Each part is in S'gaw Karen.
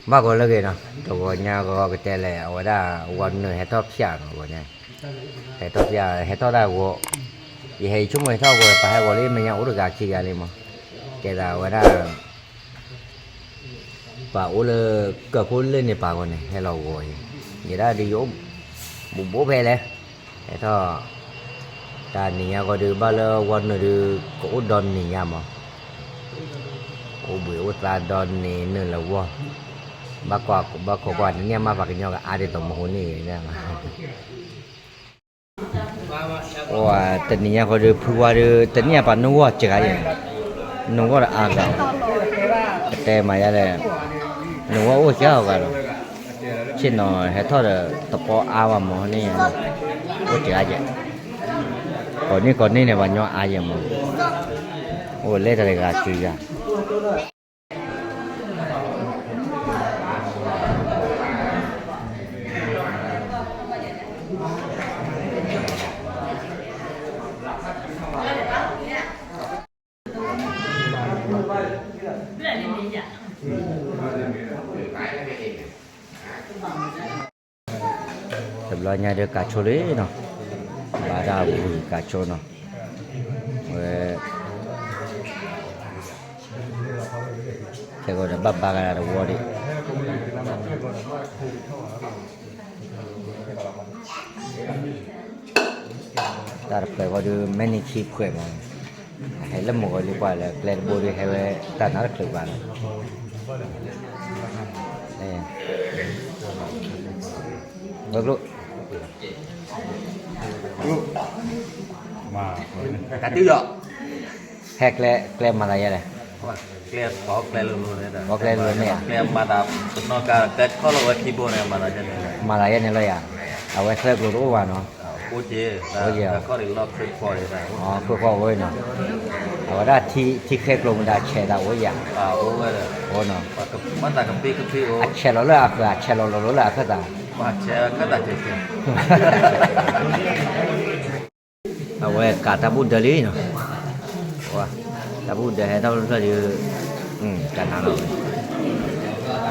ဘၣ်ဂီၤလၢအဂ့ၤနီၤ, တဂီၤညါဂီၤကတဲလဲၣ် အဝဲဒၣ် ဝီနုာ်ဟဲထီၣ်ဖၠၣ်နီၤ, ဝဲန့ၣ် ဟဲထီၣ်ဖၠၣ် ဟဲထီၣ်တၢ်ဂီၤ, ယဟဲယဆိကမိၣ်ဟဲထီၣ်ဂီၤ ပဟဲဂီၤလံ မဲာ်ညါအိၣ်တဂၤခံဂၤလံမး, ကဲသးဝဲဒၣ် ပှၤအိၣ်လၢကၢၢ်ခိၣ်လၢန့ၣ်ပာ်ဂီၤန့ၣ် ဟဲလီၤဂီၤအံၤ, ယဲဒၣ်ဒုးယအိၣ် ဘူးဘူးဖဲလဲၣ်, ဟဲထီၣ် တၢ်နံၤညါဃီဒုး ဘၣ်လၢဝီနုာ်ဒုး ကအိၣ်ဒီနံၤညါမး, အိၣ်ဘှံးအိၣ်သါဒီနံၤနုာ်လၢဝီ, ဘၣ်ခိးကွၢ်တနံၣ်မး ပှၤကညီကအါဒ်သိးမဟိန့ၣ်, အိၣ်တနံၤညါဃီဒုး ဖုဝါဒုး တနံၣ်အပာ်နုာ်ဂီၢ်စှၤယဲၢ်, နုာ်ဂီၢ်ဒီးအါဂၤ, ကတဲမၤယါလဲၣ်, နုာ်ဂီၢ်အိၣ်စှၤအဂၤလီၤ, ဆ့ၣ်နီၤဟဲထီၣ်ဒီးတပီအါဝဲမးန့ၣ်, အိၣ်စှၤယဲၢ်, ကိးနံၣ်ကိးနံၣ်န့ၣ် ပှၤကညီအါယဲၢ်မး, အိၣ်လဲၤတၢ်တဂၤစှၤယဲၢ် တဘျီညါဒီးကးဆိလံနီၤ, ဘၣ်တၢ်ဝံၤကးဆိနီၤ, ဝဲ ခဲကီးဒီးဘၣ်ဘါကဒါတဝီဒံး, တၢ်တဖျၢၣ်ဃီဒီး မဲာ်နံၤခံဖျၢၣ်မး, အဟဲလၢမုၢ်ဂီၤလံကွၢ်လၢကျဲတဘိဒီး ဟဲဝဲတၢ်နါတချုးဘၣ်လီၤ, ဘၢကျိ တၢ်တုလီၤ, ဟဲကျဲ ကျဲမၤသးယဲလဲၣ်, ကျဲ ပှၤကျဲလိၤလိၤန့ၣ်, ကျဲမၤသး ပနီၢ်ကါ ကျဲခီၣ်လီၤဝဲခံဘိန့ၣ် မၤသးယဲန့ၣ်, မၤသးယဲန့ၣ်လီၤယၤ, အဝဲသၢကျိၤတအိၣ်ဘၣ်နီၤ, အိၣ်က့ၤ, ခီၣ်လီၤ ခိၣ်ဖီၣ်ဝဲနီၤ, အဝဲဒၣ်ထံခဲကျိၤမတၤဆဲးသးအိၣ်ယၤ, အိၣ်နီၤ, အဆဲးလီၤလၢအဃၢၤ အဆဲးလီၤလီၤလၢအခၢၣ်သး အဝဲကးတၢ်ဘူၣ်ဒၢလံနီၤ, တၢ်ဘူၣ်ဒၢဟဲထီၣ်ဖျၢၣ်ဖျၢၣ်ဒီး, ကနၤလီၤဝဲ,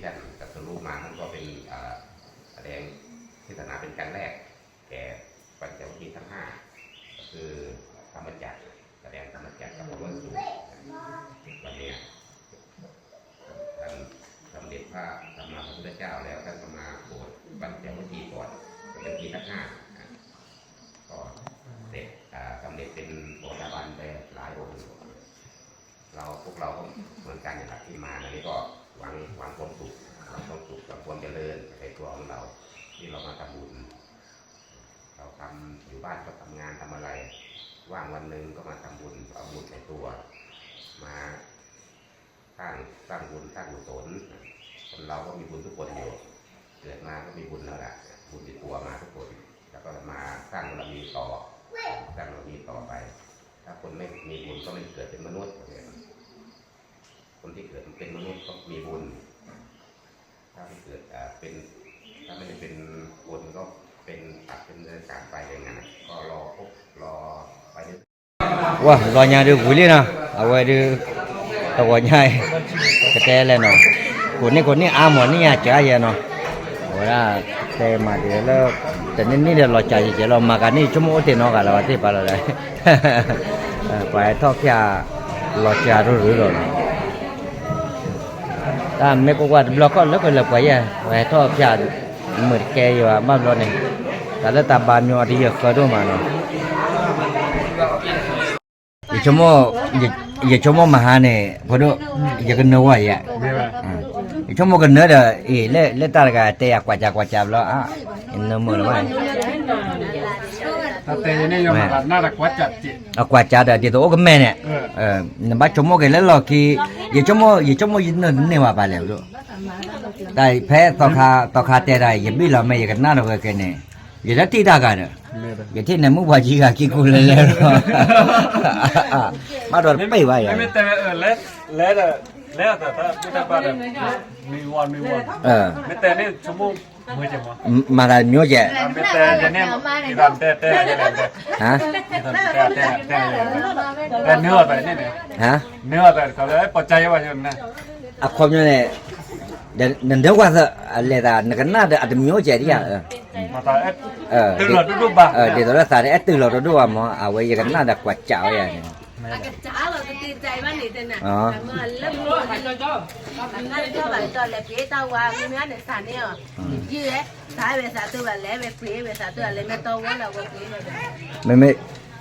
ท่านตรัสรู้มาท่านก็เป็นเอ่อแสดงเทศนาเป็นครั้งแรกแก่ปัญจวัคคีย์ทั้งห้า ก็คือธรรมจักร แสดงธรรมจักรกับพระสูตร วันนี้ท่านสำเร็จพระสัมมาสัมพุทธเจ้าแล้วท่านก็มาโปรดปัญจวัคคีย์ก่อน เป็นทีทั้งห้านะ ก็เสร็จอ่าสำเร็จเป็นโสดาบันไปหลายองค์ เราพวกเราก็เหมือนกันนะครับที่มาในนี้ก็หวังหวังความสุขหวังความสุขหวังความเจริญในตัวของเราที่เรามาทำบุญ เราทำอยู่บ้านก็ทำงานทำอะไร ว่างวันหนึ่งก็มาทำบุญเอาบุญในตัวมาสร้างสร้างบุญสร้างกุศลคนเราก็มีบุญทุกคนอยู่เกิดมาก็มีบุญแล้วแหละบุญติดตัวมาทุกคนแล้วก็มาสร้างบารมีต่อสร้างบารมีต่อไป ถ้าคนไม่มีบุญก็ไม่เกิดเป็นมนุษย์เนี่ยคนที่เกิดเป็นมนุษย์ก็มีบุญ ถ้าไม่เกิดอ่าเป็นถ้าไม่ได้เป็นคนก็เป็นสัตว์เป็นเดรัจฉานไปอย่างนั้นน่ะก็รอพบรอไปเรื่อย ဝဲ လီၤညါဒုးဝံၤလံနီၤ, အဝဲဒုး တဂီၤညါအံၤ ကတဲလဲၣ်နီၤ, ကိးန့ၢ်ကိးန့ၢ်အါမးန့ၢ်ယၤကါယဲနီၤ, အဝဲဒၣ် တဲမၤဒ်လၢ တနံၣ်နံၣ်ဒီးလီၤစှၤယဲကဲလီၤ မၤကၤန့ၢ်ဆိကမိၣ်အိၣ်တ့ၢ်နီတဂၤလၢၤဘၣ်သ့ၣ်တဖၣ်လီၤ, ပှၤဟဲထီၣ်ဖၠၣ် လီၤစှၤရူၤရူၤလီၤနီၤ တၢ်မ့ၢ်ကွၢ်ကွၢ်တဘျီခီၣ်လၢကလၢၤပှၤယဲၢ် ပှၤဟဲထီၣ်ဖၠၣ် မုာ်တကဲယဲၢ်ဘၣ်ဘျီန့ၣ်, တၢ်လၢတၢ်ဘါမ့ၢ်အီၤတယဲၢ်ဃၢဒိၣ်မးနီၤ, ယဆိကမိၣ် ယဆိကမိၣ်မဟါန့ၣ် ဖိဒိၣ် ယကနၢဝဲယဲၢ်, ယဆိကမိၣ်ကနၢဒီး အ့ၣ် လၢတၢ်တဂၤတဲယၤကွၢ်စၢ်ကွၢ်စၢ်ဘျီ ယနၢမုာ်လီၤဘၣ် အကွၢ်စၢ်ဒီးဒ်သိးအိၣ်ကမဲာ်န့ၣ်, နဘၣ်ဆိကမိၣ်က့ၤလၢလီၢ်ခံ, ယဆိကမိၣ် ယဆိကမိၣ်ယနၢတန့ၢ်ဘၣ်ပၢ်လဲၣ်, တၢ်ဖဲသီခါတဲတၢ် ယဘံၣ်လီၤမ့ၢ်ယကနၣ်တဂၤကဲန့ၣ်, ယတထံၣ်တၢ်ဂၤဒီး ယထံၣ်န့ၣ်မုၢ်ပှၢ်ကံဂၤကံကူလဲၤလဲၤလီၤ, ဘၣ်ဒီးတပ့ၢ်ဘၣ်ယၤ, မ့မ့ၢ်တဲဝဲ လဲၤဒီး လဲၤအသးတၢ်ဘၣ်ဒီး မ့ၢ်ဝဲမ့ၢ်ဝဲ, မ့ၢ်တဲန့ၣ်ဆိကမိၣ်, မၤသးမျိုးကဲ, မ့ၢ်တဲန့ၣ်, တဲတဲတဲ, တဲနုၤအသးန့ၣ်, နုၤအသးတခီလၢပီၤကါယဲဘၣ်, အခီပညီန့ၣ်, နနၢ်ဝဲသၢ အလဲၤသး နကနၣ်ဒီးအတမျိုးကဲဒ်ယၤ, ဒ်သိးလၢသးန့ၣ် အဲၣ်တုၤလီၤတဒိၣ်ဘၣ်မး အဝဲယကနၣ်ဒီးကွၢ်ကးဝဲယၤန့ၣ်, မ့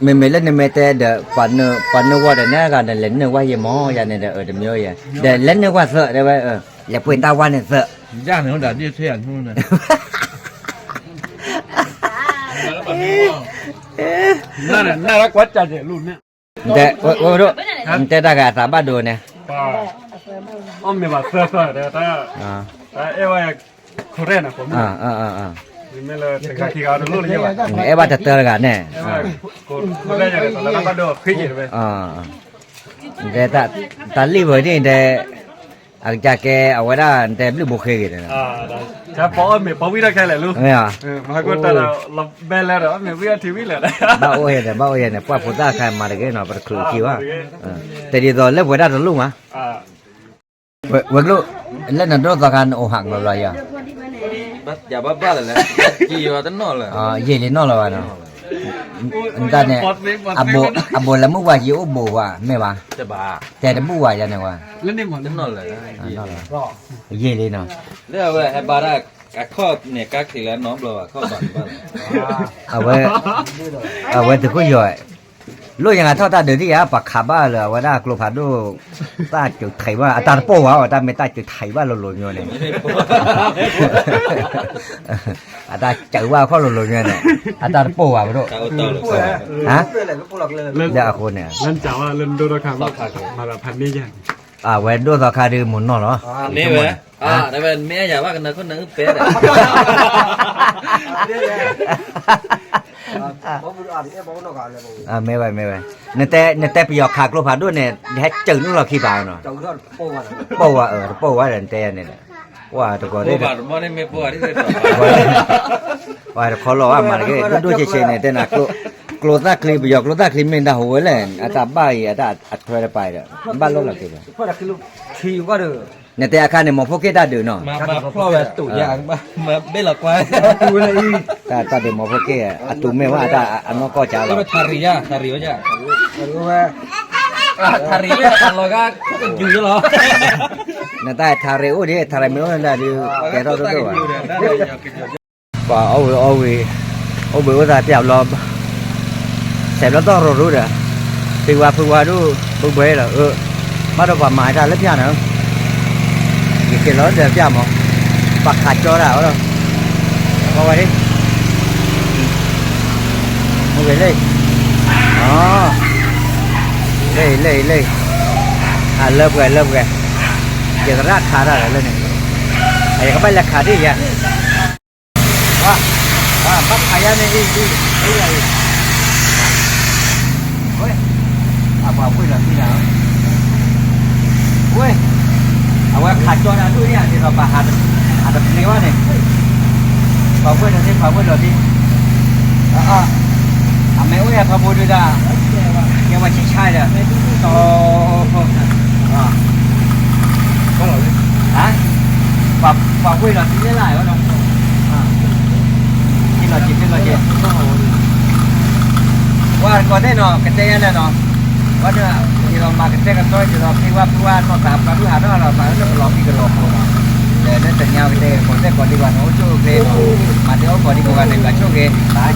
မ့ၢ်လၢနမ့ၢ်တဲဒီး ပှၤနၢဝီတန့ၢ်ဂၤ နလဲၤနၢ်ဝဲယဲ, ဒီးလဲၤနၢ်ဝဲသၢ တဲဝဲ, လဲၤပှ့ၤတၢ်ဝါန့ၣ်သၢ နတဲတၢ်ဂၤအသးဘၣ်ဒိန့ၣ်, အီၣ်မ့ၤဘၣ်သၢသၢဒီးတၢ်, အဲၣ်ဝဲခိၣ်ရဲၣ်န့ၣ်, အဲၣ်ဘၣ်တတၢတဂၤန့ၣ်, တၢ်လံၣ်ဝဲန့ၣ်ဒီး, အကစၢ်ကဲအဝဲဒၣ်တဲဘျုးဘိဃ့ဂ့ၤန့ၣ်, ဘၣ်အိၣ်ယဲန့ၣ် ဘၣ်အိၣ်ယဲန့ၣ် ပှၢ်ဖိသၣ်ခါမၤတဂ့ၤနီၤ ပတချုးခံဘၣ်, တဒ်သိးလၢပှဲၤဒၣ်တလိၣ်မး, ဝဲၤကျိၤ, လၢနဒိၣ်သီခါနအိၣ်ဟးကလီၤလီၤယၤ, ယၤဘၣ်ဘၣ်လၢၤလဲၣ်, ယံာ်လံနီၢ်လီၤဘၣ်နီၤ, တၢ်န့ၣ်, အဘိၣ်လၢမုၢ်ပှၢ်ယံာ်အိၣ်ဘိၣ်ဝဲ မ့ၢ်ဘၣ်, တဲတဘူၣ်ဝဲယၤန့ၣ်ဝဲ, ယံာ်လံနီၤ, လၢအဝဲဟဲဘါတၢ်အခီၣ်န့ၣ် ကါချံးလၢနီတဘျီဘၣ်, အဝဲသုးခိၣ်ယီၤ, လိၣ်ယငါထီၣ်တၢ်ဒုးဒ်ယၤ ပှၤခးဘၣ်လၢအဝဲဒၣ်ကျိဖးဒိၣ်, တၢ်စူးထံးဘၣ် အတၢ်တပိၢ်ဘၣ်အီၤ တၢ်မ့ၢ်တၢ်စူးထံးဘၣ်လိၤလိၤမ့ၢ်န့ၣ်, အတၢ်စူးဘၣ်ခီၣ်လိၤလိၤမ့ၢ်န့ၣ်, အတၢ်တပိၢ်ဘၣ်ပဒိၣ်, လၢအဃိန့ၣ်, အဝဲဒိၣ်သီခါဒုးမုၢ်နီၢ်လီၤ, မ့ၢ်ဝဲ, မ့ၢ်အယၤဘၣ်ကနၢၤခိၣ်နၢၤအုၣ်ပဲဒီး မ့ၢ်ဝဲ မ့ၢ်ဝဲ, နတဲပယီၤခးကျိဖးဒိၣ်န့ၣ် ဟဲစူးနုာ်လီၤခံပၤနီၤ, ပိၢ်ဝဲအၢ တပိၢ်ဝဲဒီးနတဲယၤန့ၣ်, ပှၤတကိးသ့ၣ်, ပှၤတခီလီၤဘၣ်မၤတဂ့ၤ ဒိၣ်ဒိၣ်ဆံးဆံးန့ၣ် တဲနၤ, ကျိသၣ်ချံ ပယီၤကျိသၣ်ချံမ့ၢ်တၢ်ဟူးဝဲလဲၣ် အတၢ်ဘၣ်အံၤ အတၢ်အထွဲတပၤဒီး ဘၣ်လိၣ်လီၤက့ၤဘၣ် နတဲအခါန့ၣ် မီၤဖိက့ၣ်တၢ်ဒုးနီၤ, မၤဖျီၣ်ဝဲတူးယၤ, မၤဘ့ၣ်လီၤကွၢ်, တၢ်ဒုးမီၤဖိက့ၣ် အတူးမ့ၢ်ဝဲအတၢ်အနီၢ်ကီၢ်ကၢ်လီၤ, ထါရံၤယၤ, ထါရံၤဝဲယၤ, ထါရံၤဝဲအလီၤဂာ်, ယူၤယလီၤ, နတၢ်ထါရံၤအိၣ်ဒံး ထါရံၤမ့ၢ်အိၣ်ဒၣ်ဒုး ကဲထီၣ်ဒိၣ်ဒိၣ်ဘၣ် ပှၤအီၣ်ဝံၤအီဝံၤ, အိၣ်ဘှံးအိၣ်သါပၠးဘျီ, ဆဲးဘျီတီၢ်ရိၤရူဒီး, ဖံဝါဖုဝါဒိၣ်, ဘုဘှဲလီၤ, ဘၣ်ဒီးပှၤမၤတၢ်လၢပၠးန့ၣ်, ယက့ၤလီၤဒီးပၠးမး, ပှၤခးကၠီတၢ်အီၤဒီး, ပှၤဝဲဒၣ်, မ့ၢ်ဝဲလဲၣ်, အ, လဲၣ်လဲၣ်လဲၣ်, အလၢပှဲၤလၢပှဲၤ, ယသရၣ်ခးတၢ်ဒီးလၢန့ၣ်, အယကဘၣ်လဲၤခးဒ်ယၤ ဝါ, ဘၣ်ခးယၤန့ၣ်အံၤ, အံၤ, ဝဲ, အပှၤဝ့ၢ်လီၤသံနၤ, ဝဲ, အဝဲခးကၠီတၢ်ဒိၣ်န့ၣ် ဒ်သိးပှၤဟး, ဟးတပျ့ၤဘၣ်န့ၣ်, ပှၤဝ့ၢ်လီၤသံ ပှၤဝ့ၢ်လီၤသံ, အ, အမ့ၢ်အိၣ်ယၤထီဘိဒုဒၣ်, ယဝဲဆံၣ်ဆါဒီး, တီ, ပှၤဝ့ၢ်လီၤသံန့ၣ်လၢအဝဲဒီး, လီၤက့ၤလီၤက့ၤ, ပှၤတကိးသ့ၣ်နီၤ ကတဲယၤလဲၣ်နီၤ, ဝဲဒၣ်, ဒ်သိးမၤကတဲာ်ကတီၤ ဒ်သိးဖံဝါဖုဝါနီၢ်သးပှၢ်ဒုးဟးထီၣ်လီၤသးလၢပလီၤဖံကလီၤဖိလီၤ, ဒီးလၢတနံၤကတဲာ်ကတီၤသ့ၣ်ကိးဒံးဘၣ်န့ၣ် အိၣ်ဆူၣ်အိၣ်ချ့, မၤတ့ၢ်အိၣ်ကိးဒံးကိးဂၤန့ၣ် ဘၣ်ဆိၣ်ဂ့ၤ, ဘၣ်